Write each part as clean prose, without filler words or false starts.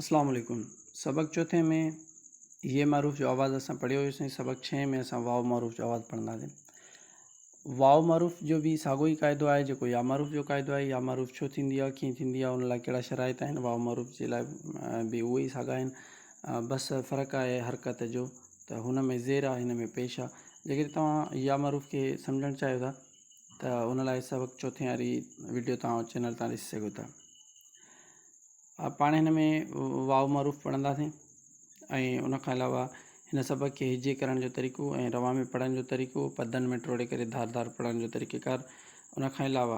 اسلام عليڪم سبق چوٿين ۾ ي معروف جو آواز اسان پڙهيو هيوسين سبق ڇهين ۾ اسان واو معروف جو آواز پڙهنداسين واو معروف جو به ساڳو ئي قاعدو آهي جيڪو يا معروف جو قاعدو آهي يا معروف ڇو ٿيندي آهي ڪيئن ٿيندي آهي ان لاء ڪهڙا شرائط آهن واو معروف جي لاء به اهي ئي ساڳا آهن بس فرق آهي حرڪت جو ته هن ۾ زير آهي هن ۾ پيش آهي جيڪڏهن توهان يا معروف کي سمجهڻ چاهيو ٿا ته ان لاء سبق چوٿين واري ويڊيو توهان چينل تان ڏسي سگهو ٿا پاڻ هن ۾ واو معروف پڙهنداسين ۽ ان کان علاوه هن سبق کي هجي ڪرڻ جو طريقو ۽ روان ۾ پڙهڻ جو طريقو پدن ۾ ٽوڙي ڪري ڌار ڌار پڙهڻ جو طريقيڪار ان کان علاوه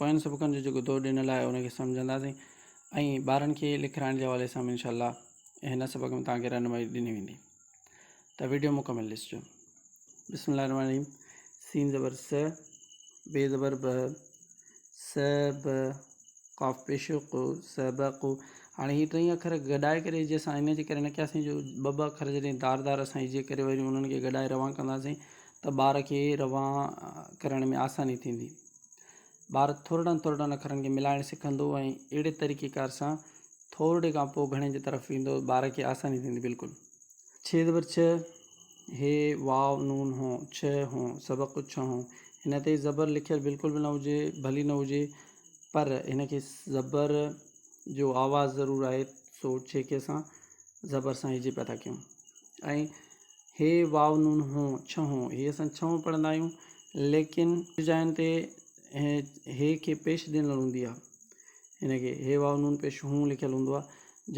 پوين سبقن جو جيڪو دور ڏنل آهي ان کي سمجهنداسين ۽ ٻارن کي لکرائڻ جي حوالي سان به انشاء الله هن سبق ۾ توهان کي رهنمائي ڏني ويندي ته ويڊيو مڪمل ڏسجو. بسم الله الرحمن الرحيم سين زبر س بي زبر ب س ب قاف پيش ق س ب ق هاڻي هي ٽئي اکر گڏائي ڪري جي اسان ان جي ڪري نه ڪياسين جو ٻه ٻه اکر جڏهن ڌار ڌار اسان هجي ڪري وري انهن کي گڏائي روان ڪنداسين ته ٻار کي روان ڪرڻ ۾ آساني ٿيندي ٻار ٿورڙن ٿورڙن اکرن کي ملائڻ سکندو ۽ اهڙي طريقي ڪار سان ٿورڙي کان پوء گهڻي جي طرف ويندو ٻار کي آساني ٿيندي بلڪل ڇهه زبر ڇ، هي، واو، نون، هون، ڇهه، هون، سبق ڇهون. هن تي زبر لکيل بلڪل به نه هجي، ڀلي نه هجي، پر هن کي زبر جو آواز ضرور آهي، سو ڇهه کي اسان زبر سان هجي پيا ٿا ڪيون. ۽ هي، واو، نون، هون، ڇهون، هي اسان ڇهون پڙهندا آهيون، ليڪن ڪجهه جاين تي هي کي پيش ڏنل هوندي آهي. هن کي هي، واو، نون، پيش، هون لکيل هوندو آهي،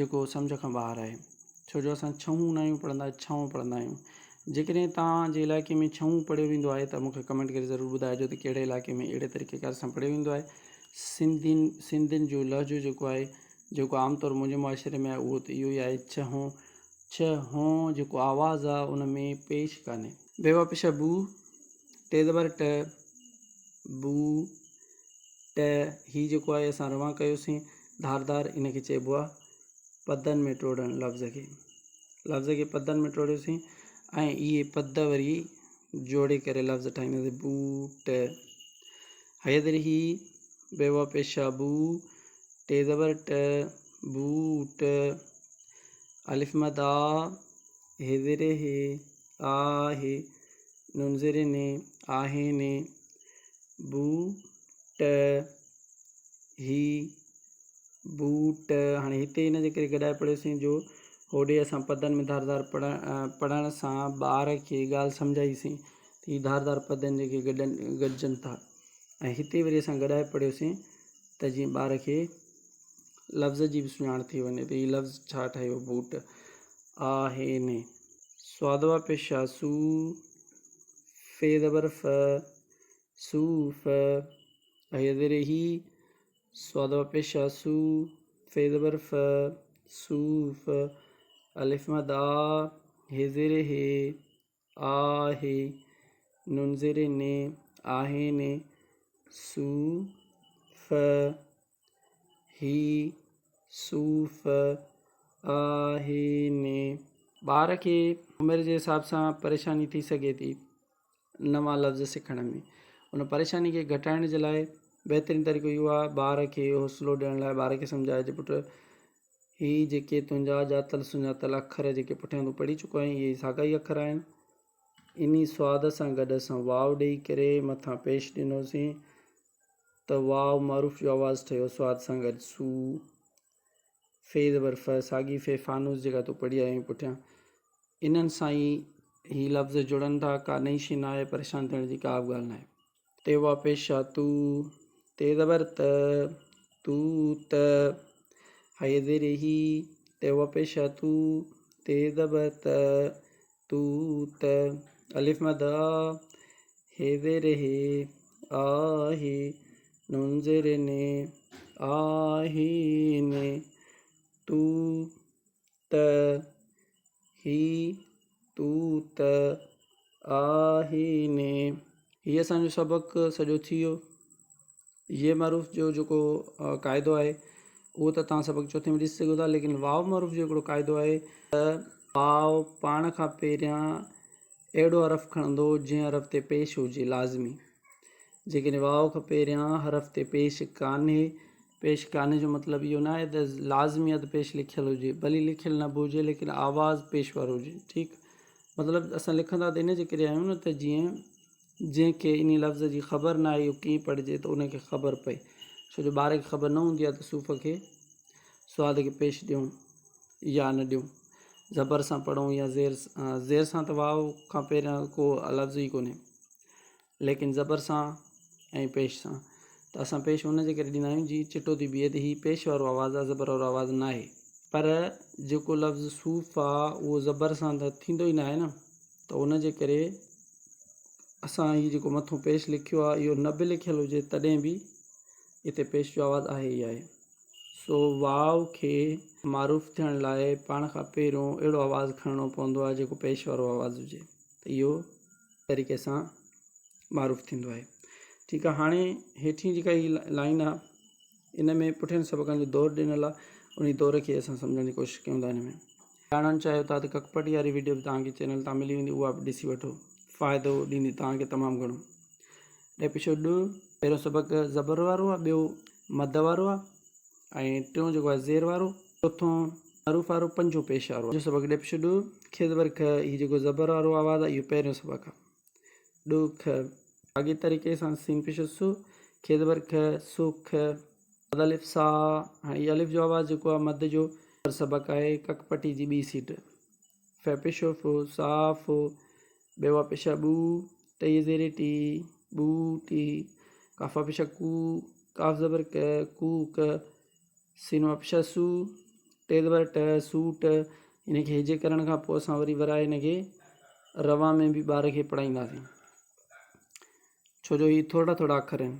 جيڪو سمجهه کان ٻاهر آهي. ڇو جو اسان ڇهون ناهيون پڙهندا ڇهون پڙهندا آهيون. جيڪڏهن توهان جي علائقي ۾ ڇهون پڙهيو ويندو آهي ته مون کي ڪمينٽ ڪري ضرور ٻڌائجو ته ڪهڙي علائقي ۾ اهڙي طريقي ڪار سان پڙهيو ويندو آهي. سنڌين سنڌين جو لهجو جيڪو آهي جيڪو عام طور منهنجي معاشري ۾ آهي اهو ته اهو ئي آهي ڇهون ڇ هون جيڪو آواز آهي ان ۾ پيش ڪانهي. بي واء پيش بو ٽي زبر ٽ بو ٽ هي جيڪو آهي اسان روان ڪيوسين ڌار ڌار ان کي چئبو آهي پدن ۾ ٽوڙڻ لفظ کي لفظ کي پدن ۾ ٽوڙيوسين ۽ اهي پد وري جوڙي ڪري لفظ ٺاهينداسين بوٽ حيدر هي بي واء پيش آ بو ٽي زبر ٽ بوٽ الف مد آ هي زير هي آ هي نون زير ني آهي ني بو ٽ هي بوٽ هاڻي هتي ان جي ڪري گڏائي پڙهيوسين جو هوڏي اسان پدن ۾ ڌار ڌار پڙهڻ سان ٻار کي ڳالهه سمجهائيسين ته هي ڌار ڌار پدن جيڪي گڏن گڏجن ٿا ۽ هتي وري اسان گڏائي پڙهيوسين ته جيئن ٻار کي لفظ جي به سڃاڻ ٿي وڃي ته هي لفظ ڇا ٺهيو بوٽ آهي ني. صاد وا پيش آ سو في زبر ف سو ف هي زير هي صاد و پيش آ سو ف زبر ف صوف الف مد آ هي زير هي آ هي نون زير ني آهي ني سو ف هي صوف آهي ني. ٻار کي عمر جي حساب سان پريشاني ٿي سگهي ٿي. نوان لفظ سکڻ ۾ ان پريشاني کي گهٽائڻ جي لاء بهترين طريقو اهو آهي ٻار کي حوصلو ڏيڻ لاء ٻار کي سمجهائجي پٽ هي جيڪي تنهنجا ڄاتل سڃاتل اکر جيڪي پٺيان تون پڙهي چڪو آهين اهي ساڳا ئي اکر آهن انهي سواد سان گڏ اسان واو ڏيئي ڪري مٿان پيش ڏنوسين ته واو معروف جو آواز ٺهيو سواد سان گڏ سو في زبر ف ساڳي في فانوس جيڪا تون پڙهي آيو آهين پٺيان انهن سان ئي هي لفظ جڙن ٿا ڪا نئين شيء ناهي پريشان ٿيڻ جي ڪا به ڳالهه ناهي. تي وا پيش آ تو تي زبر ت تو ت هي زير هي تي وا پيش آ تو تي زبر ت تو ت الف مد آ هي زير هي آ هي نون زير ني آ هي ني تو ته هي تو ته آ هي ني. هي اسان جو سبق سڄو ٿي ويو. ي معروف جو جيڪو قاعدو آهي اهو ته توهان سبق چوٿين ۾ ڏسي سگهو ٿا ليڪن واو معروف جو هڪڙو قاعدو آهي ته واو پاڻ کان پهريان اهڙو حرف کڻندو جنهن حرف تي پيش هجي لازمي جيڪڏهن واو کان پهريان حرف تي پيش ڪانهي پيش ڪانهي جو مطلب اهو ناهي ته لازمي آهي ته پيش لکيل هجي ڀلي لکيل نه به هجي ليڪن آواز پيش وارو هجي ٺيڪ مطلب اسان لکندا ته ان جي ڪري آهيون نه ته جيئن جنهن کي انهي لفظ جي خبر نه آهي اهو ڪيئن پڙهجي ته ان کي خبر پئي ڇو جو ٻار کي خبر نه هوندي آهي ته صوف کي سواد کي پيش ڏيون يا نه ڏيون زبر سان پڙهون يا زير زير سان ته واو کان پهريان ڪو لفظ ئي ڪونهي ليڪن زبر سان ۽ پيش سان ته اسان پيش ان جي ڪري ڏيندا آهيون جيئن چٽو ٿي بيهي ته هي پيش وارو آواز آهي زبر وارو آواز ناهي. پر جيڪو لفظ صوف آ اهو زبر سان ته ٿيندو ئي ناهي نه ته ان جي ڪري اسان هي جيڪو مٿو پيش لکيو آ اهو نه به لکيل هجي تڏهن به هتي پيش جو آواز آهي ئي آهي. سو واو کي معروف ٿيڻ لاء پاڻ کان پهريون اهڙو آواز کڻڻو پوندو آهي جيڪو پيش وارو آواز هجي ته اهو طريقي سان معروف ٿيندو آهي ٺيڪ آهي هاڻي هيٺين جيڪا هي لائن آهي ان ۾ پٺين سبقن جو دور ڏنل آهي انهي دور کي اسان سمجهڻ جي ڪوشش ڪيون ٿا ان ۾ ڄاڻڻ چاهيو ٿا ته ڪڪپٽي واري ويڊيو به توهان کي چينل تان ملي ويندي اها به ڏسي وٺو فائدو ڏيندي توهان کي تمام گهڻو ڏي پڇو ڏ پهريون سبق زبر وارو آهي ٻيو مد وارو آهي ۽ ٽيون جيڪو آهي زير وارو چوٿون معروف وارو پنجون پيش وارو آهي سبق ڏي پڇو ڏ کي زبر کھ هي جيڪو زبر وارو آواز آهي اهو پهريون سبق آهي ڏ کھ ساڳي طريقي سان سين پڇو سو کي زبر کھ سو کھ الف سا هاڻي هي الف جو آواز جيڪو آهي مد جو سبق آهي ڪڪ پٽي جي ٻي سيٽ ف پيشو ف سا ف ٻي وا پيشا ٻو ٽي زير ٽي ٻو ٽي ڪاف پيشا ڪو ڪاف زبر ڪ ڪو ڪ سين وا پيشا سو ٽي زبر ٽ سو ٽ ان کي هجي ڪرڻ کان پوء اسان وري ورائي ان کي روا ۾ به ٻار کي پڙهائينداسين ڇو جو هي ٿورڙا ٿورڙا اکر آهن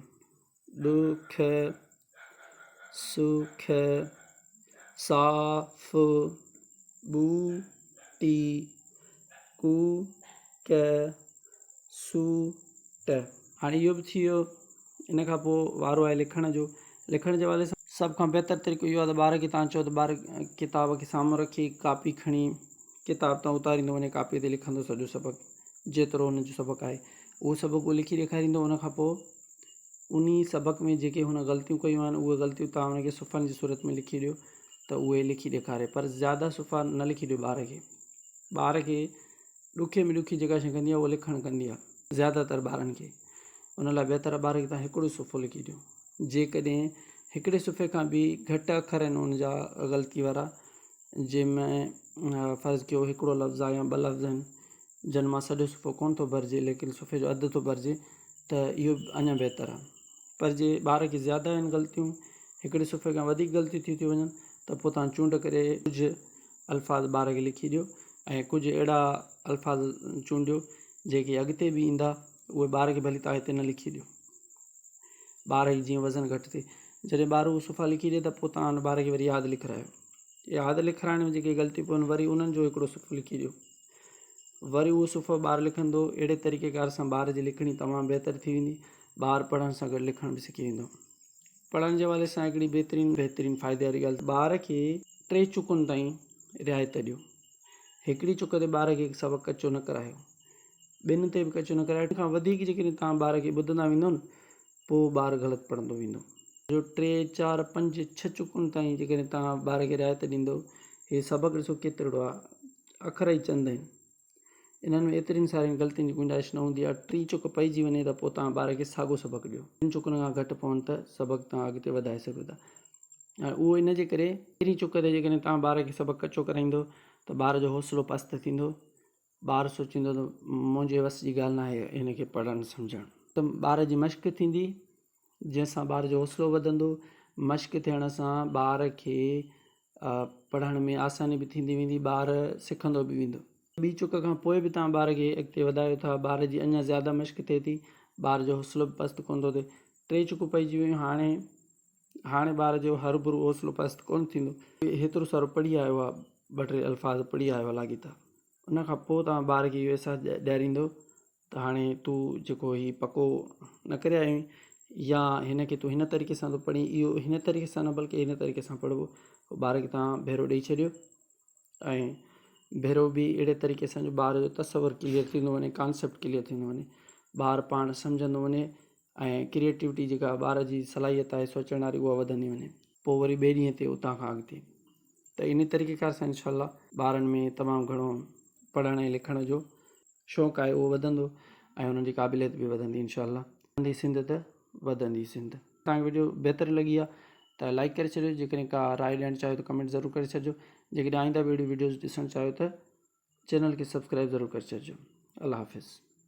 ڏ ک س خ سا ف ٻ ٽي ڪ ڪ س ٽ. هاڻي اهو به ٿي ويو ان کان پوء وارو آهي لکڻ جو لکڻ جي حوالي سان سڀ کان بهتر طريقو اهو آهي ته ٻار کي توهان چئو ته ٻار ڪتاب کي سامهون رکي ڪاپي کڻي ڪتاب تان اتاريندو وڃي ڪاپي تي لکندو سڄو سبق جيترو ان جو سبق آهي اهو سبق اهو لکي ڏيکاريندو ان کان پوء انهي سبق ۾ جيڪي هن غلطيون ڪيون آهن اهي غلطيون توهان ان کي صفحن جي صورت ۾ لکي ڏيو ته اهي لکي ڏيکاري پر زياده صفحا نه لکي ڏيو ٻار کي ٻار کي ڏکي ۾ ڏکي جيڪا شي ڪندي آهي اهو لکڻ ڪندي آهي زياده تر ٻارن کي ان لاء بهتر آهي ٻار کي توهان هڪڙو صفحو لکي ڏيو جيڪڏهن هڪڙي صفحي کان به گهٽ اکر آهن ان جا غلطي وارا جنهن ۾ فرض ڪيو هڪڙو لفظ آهي يا ٻه لفظ آهن جن مان سڄو صفحو ڪونه ٿو ڀرجي ليڪن صفحي جو اڌ ٿو ڀرجي ته اهو به اڃا بهتر آهي پر جي ٻار کي زياده آهن غلطيون هڪڙي صفحي کان وڌيڪ غلطيون ٿي ٿيون وڃن ته پوء توهان چونڊ ڪري ڪجهه الفاظ ٻار کي لکي ڏيو ۽ ڪجهه اهڙا الفاظ چونڊيو جيڪي اڳتي به ايندا اهي ٻار کي ڀلي توهان هتي نه لکي ڏيو ٻار جي جيئن وزن گهٽ ٿئي جڏهن ٻار اهو صفحا لکي ڏي ته پوء توهان ان ٻار کي وري ياد لکرايو ياد لکرائڻ ۾ جيڪي غلطيون پون وري انهن جو هڪڙو صفحو لکي ڏيو وري اهو صفحو ٻار لکندو اهڙي طريقي ڪار سان ٻار جي لکڻي تمام بهتر ٿي ويندي ٻار پڙهڻ سان گڏ لکڻ به سکي ويندو پڙهڻ جي حوالي سان هڪڙي بهترين بهترين فائدي واري ڳالهه ٻار کي ٽي چڪن تائين رعايت ڏيو هڪڙي چڪ تي ٻار کي سبق ڪچو نه ڪرايو ٻن تي به ڪچو نه ڪرايو کان وڌيڪ جيڪڏهن توهان ٻار کي ٻڌندا ويندو نه پوء ٻار غلط پڙهندو ويندو. جو ٽي، چار، پنج، ڇهه چڪن تائين جيڪڏهن توهان ٻار کي رعايت ڏيندو، هي سبق ڏسو ڪيترڙو آهي، اکر ئي چند آهن، انهن ۾ ايترين سارين غلطين جي گنجائش نه هوندي آهي، ٽي چڪ پئجي وڃي ته پوء توهان ٻار کي ساڳو سبق ڏيو. ٽن چڪن کان گهٽ پون ته سبق توهان اڳتي وڌائي سگهو ٿا ۽ اهو ان جي ڪري پهرين چڪ تي جيڪڏهن توهان ٻار کي سبق ڪچو ڪرائيندو ته ٻار جو حوصلو پست ٿيندو ٻار سوچيندو ته منهنجي وس جي ڳالهه ناهي هن کي پڙهڻ سمجهڻ. ته ٻار جي مشق ٿيندي جنهن سان ٻار جو حوصلو وڌندو مشق ٿيڻ سان ٻار کي پڙهڻ ۾ آساني به ٿيندي ويندي ٻار سکندو به ويندو. ٻي چڪ کان پوء به توهان ٻار کي اڳتي وڌايو ٿا ٻار جي اڃا زياده مشق ٿئي ٿي ٻار جو حوصلو به پست ڪونه ٿو ٿئي ٽي چڪون پئجي ويون هاڻي هاڻي ٻار جو هروڀرو حوصلو پست ڪونه ٿيندو هيترو سارو پڙهي آيو آهي ٻه ٽي الفاظ پڙهي آيو آهي لاڳيتا ان کان پوء توهان ٻار کي اهو احساس ڏياريندو ته هاڻي تون جيڪو هي پڪو نه ڪري آيو آهين يا هن کي تون هن طريقي سان ٿو پڙهين اهو هن طريقي سان نه بلڪه هن طريقي سان پڙهبو پوء ٻار کي توهان ڀيرو ڏئي ڇڏيو ۽ ڀيرو به اهڙي طريقي سان جو ٻار جو تصور ڪليئر ٿيندو وڃي ڪانسيپٽ ڪليئر ٿيندو وڃي ٻار پاڻ سمجهندو وڃي. ۽ ڪريئيٽوٽي جيڪا ٻار جي صلاحيت آهي سوچڻ واري اها وڌندي وڃي پوء وري ٻئي ڏينهن تي اتان کان اڳتي ته ان طريقي ڪار سان انشاء الله ٻارن ۾ تمام گهڻو پڙهڻ ۽ لکڻ جو شوق آهي اهو وڌندو ۽ انهن جي قابليت به وڌندي انشاء الله وڌندي سنڌ ته وڌندي سنڌ. توهان کي وڊيو بهتر لڳي آهي ته لائڪ ڪري ڇڏيو جيڪڏهن ڪا راء ڏيڻ چاهيو ته ڪمينٽ ضرور ڪري ڇڏجو جيڪڏهن آئنده به اهڙيون وڊيوز ڏسڻ چاهيو ته چينل کي سبسڪرائب ضرور ڪري ڇڏجو الله حافظ.